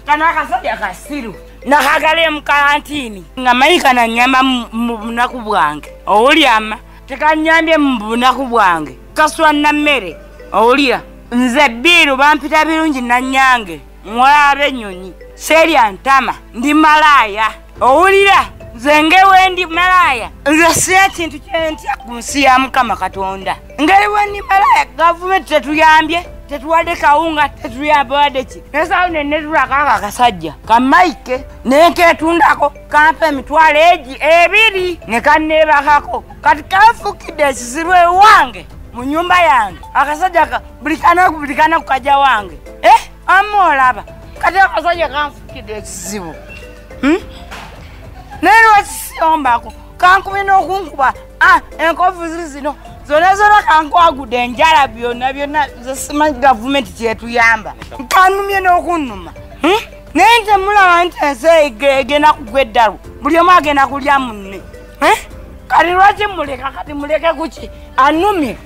Kano akasajja kasiru nakagala mu karantini nga manyi kananyamba mu bunaku bwange. Owulyama tekanyambye mu bunaku bwange. Kaswa na mmere. Owulira nze Biru bampita Birungi Nanyange muwala w'ennyonyi serya ntama ndi malaaya. Owulira nze ngewe ndi malaaya, nze sina kintu kyentya ku nsi ya Mukama Katonda. Ngeri we ndi malaaya, gavumenti tetuyambye, tetuwadde kawunga, tetuyambadde ki. Nesawo nenetulako ako akasajja kamaike nenketundako kampa emitwalo egi 2 ne kanneebakako. Kati kanfukidde ekizibu ewange mu nnyumba yange. Akasajja buli kanaku kajja wange. Amma olaba kati akasajja kanfukidde ekizibu. Naye lwaki siyombako kankubye n'okunkuba enkovu zino zonna zonna kankwagudde enjala byonna byonna. Nze simanyi gavumenti kyetuyamba, kanumye n'okunnuma. Naye nte mulaba nti ensi egenda kugwa eddalu, buli omu agenda kulya munne. Kati lwaki muleka? Kati muleke kuki? Anumye.